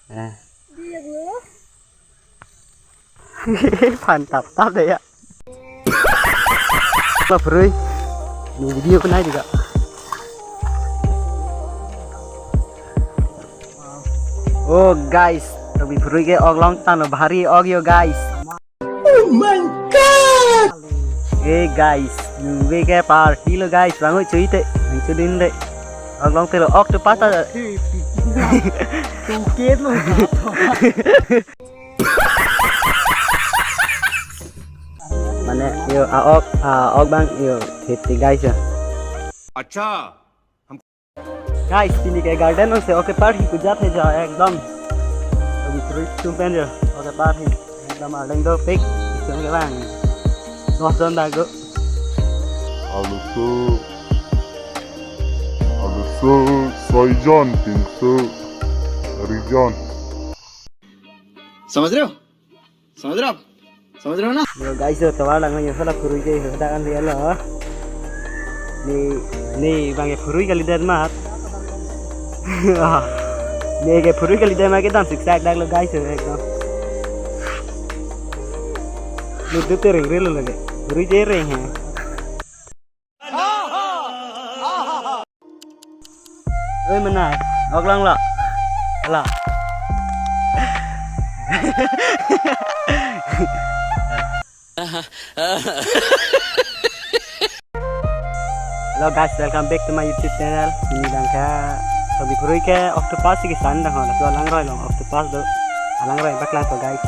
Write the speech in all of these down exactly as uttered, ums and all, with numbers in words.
Eh. Phan tap tap dei ya. Lo phrui. Ni video ko nai juga. Oh guys, tapi phrui ke ok longtanglo, bhari ok yo guys. Oh my God! Hey guys, ningve ke party lo guys, bango chuite, nang chudin de. Ok longtelo, ok tu pata. Tungkit lo. Mane yo, a ok, a ok bang yo, hiti guys ya. Acha. Guys, pini ke garden along se ok ke party kujat he ja ekdom. Abhi trip tum pen jo. Ok ke party ekdom arleng dopik. Tum ke bang. Dos jon dak go. Aluso. Aluso soijon, pinso rijon. समझ रहे हो? समझ रहे हो आप? समझ रहे हो ना? Yo guys, yo tovar lang yo, hala phrui ke yo dak an dia lo. Ni, ni bang ke phrui kalidet mat. Ni ke phrui kalidet mat, kedam siksak dak lo guys, yo ekdom. Ni dup te ring relo lagi. Phrui je ring he. Oi, menai, ok longlo. Hala. Hello guys, welcome back to my YouTube channel. Ini bang ke, so phrui ke octopus si kesan dang ho. So langroi along octopus do. Alangroi bak lang to guys.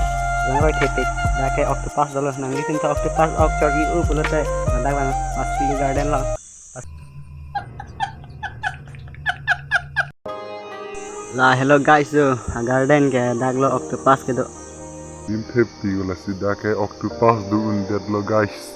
Langroi thetik. Dak ke octopus dolo, nangli sim ta octopus ok chor-i u pulote. Ladak bang, mas pili garden lo. La, hello guys, so a garden ke dak lo octopus kedo. Dim thep ti ko, lasi dak ke octopus do-un det lo guys.